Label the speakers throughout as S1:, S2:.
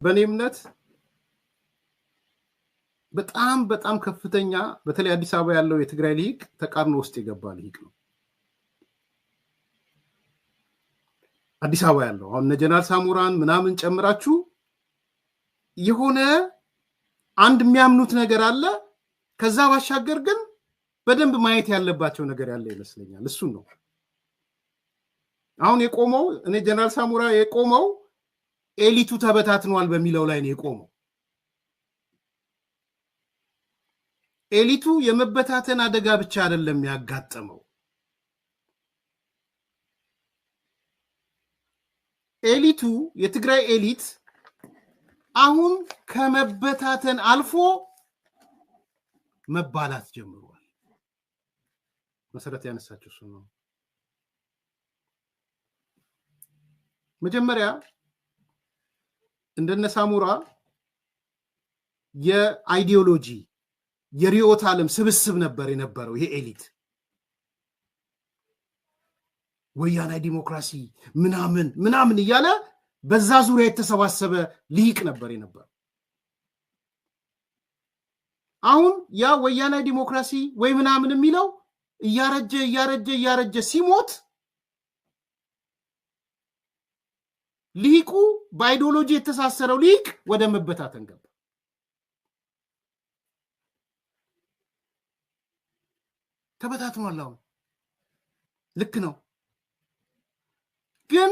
S1: በእኔ እምነት በጣም በጣም ከፍተኛ፣ በተለይ አዲስ አበባ ያለው የትግራይ ልሂቅ ተቃርኖ ውስጥ የገባ ልሂቅ ነው። አዲስ አበባ ያለው አሁን እነ ጀነራል ሳሞራን ምናምን ጨምራችሁ የሆነ አንድ የሚያምኑት ነገር አለ። ከዛ ባሻገር ግን በደንብ ማየት ያለባቸው ነገር ያለ ይመስለኛል። እሱን ነው አሁን የቆመው። እኔ ጀነራል ሳሞራ የቆመው elite ኡ ተበታትኗል በሚለው ላይ ነው የቆመው። Elite ኡ የመበታተን አደጋ ብቻ አይደለም ያጋጠመው። Elite ኡ፣ የትግራይ elite አሁን ከመበታተን አልፎ መባላት ጀምሯል። መሰረት ያነሳቸው እሱ ነው። መጀመሪያ እንደነ ሳሞራ የ ideology፣ የርዕዮተ ዓለም ስብስብ ነበር የነበረው ይሄ elite። ወያናይ ዲሞክራሲ ምናምን ምናምን እያለ በዛ ዙሪያ የተሰባሰበ ልሂቅ ነበር የነበረው። አሁን ያ ወያናይ ዲሞክራሲ ወይ ምናምን የሚለው እያረጀ እያረጀ እያረጀ ሲሞት ልሂቁ፣ በ ideology የተሳሰረው ልሂቅ ወደ መበታተን ገባ። ተበታትኗል። አሁን ልክ ነው፣ ግን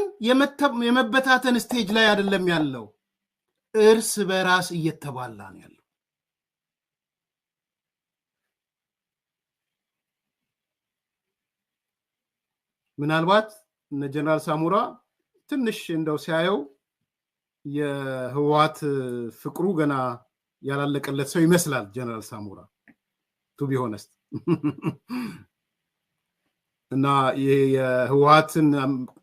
S1: የመበታተን stage ላይ አይደለም ያለው፣ እርስ በራስ እየተባላ ነው ያለው። ምናልባት እነ ጀነራል ሳሞራ ትንሽ እንደው ሲያየው የህወሓት ፍቅሩ ገና ያላለቀለት ሰው ይመስላል ጀነራል ሳሞራ to be honest። እና ይሄ የህወሓትን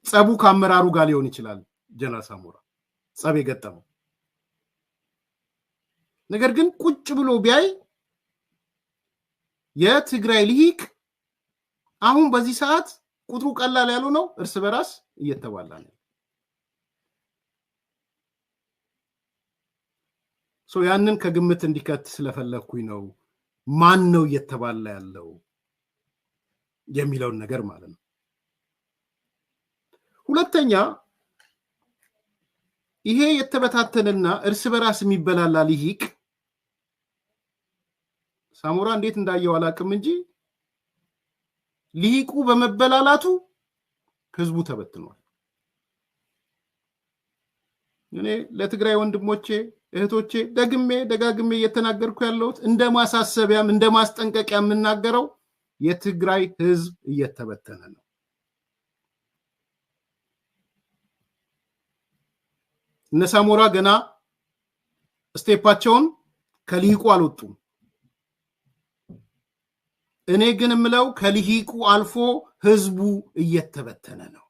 S1: ጸቡ ከአመራሩ ጋር ሊሆን ይችላል ጀነራል ሳሞራ ጸብ የገጠመው። ነገር ግን ቁጭ ብሎ ቢያይ የትግራይ ልሂቅ አሁን በዚህ ሰዓት ቁጥሩ ቀላል ያልሆነው እርስ በራስ እየተባላ ነው። ያንን ከግምት እንዲከት ስለፈለግኩኝ ነው። ማን ነው እየተባላ ያለው የሚለውን ነገር ማለት ነው። ሁለተኛ፣ ይሄ የተበታተነና እርስ በራስ የሚበላላ ልሂቅ፣ ሳሞራ እንዴት እንዳየው አላውቅም እንጂ፣ ልሂቁ በመበላላቱ ህዝቡ ተበትኗል። እኔ ለትግራይ ወንድሞቼ እህቶቼ ደግሜ ደጋግሜ እየተናገርኩ ያለሁት፣ እንደ ማሳሰቢያም እንደ ማስጠንቀቂያ የምናገረው፣ የትግራይ ህዝብ እየተበተነ ነው። እነ ሳሞራ ገና step ኣቸውን ከልሂቁ አልወጡም። እኔ ግን የምለው ከልሂቁ አልፎ ህዝቡ እየተበተነ ነው።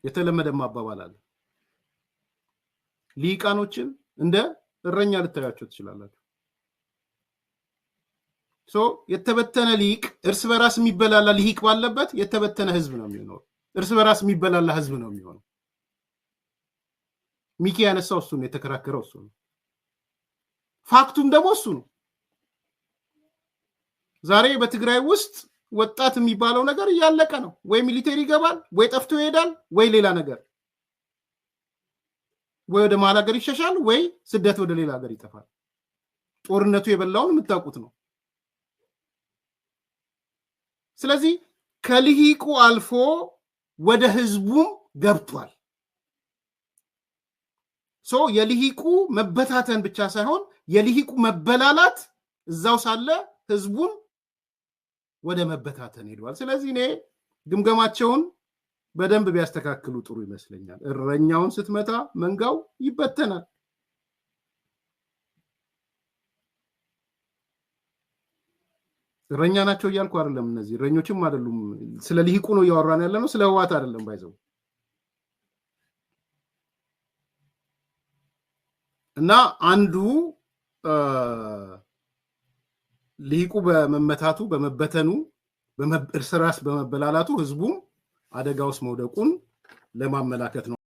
S1: የተለመደ አባባል አለ። ልሂቃኖችን እንደ እረኛ ልታያቸው ትችላላችሁ። So የተበተነ ልሂቅ፣ እርስ በራስ የሚበላላ ልሂቅ ባለበት የተበተነ ህዝብ ነው የሚሆነው። እርስ በራስ የሚበላላ ህዝብ ነው የሚሆነው። ሚኪ ያነሳው እሱ ነው፣ የተከራከረው እሱ ነው። Fact ኡም ደግሞ እሱ ነው። ዛሬ በትግራይ ውስጥ ወጣት የሚባለው ነገር እያለቀ ነው። ወይ military ይገባል፣ ወይ ጠፍቶ ይሄዳል፣ ወይ ሌላ ነገር፣ ወይ ወደ መሀል ሀገር ይሸሻል፣ ወይ ስደት ወደ ሌላ ሀገር ይጠፋል። ጦርነቱ የበላውን የምታውቁት ነው። ስለዚህ ከልሂቁ አልፎ ወደ ህዝቡም ገብቷል። So የልሂቁ መበታተን ብቻ ሳይሆን የልሂቁ መበላላት እዛው ሳለ ህዝቡን ወደ መበታተን ሄዷል። ስለዚህ እኔ ግምገማቸውን በደንብ ቢያስተካክሉ ጥሩ ይመስለኛል። እረኛውን ስትመታ መንጋው ይበተናል። እረኛ ናቸው እያልኩ አይደለም። እነዚህ እረኞችም አይደሉም። ስለ ልሂቁ ነው እያወራን ያለ ነው፣ ስለ ህወሓት አይደለም። By the way እና አንዱ ልሂቁ በመመታቱ፣ በመበተኑ እርስ በርስ በመበላላቱ ህዝቡም አደጋ ውስጥ መውደቁን ለማመላከት ነው።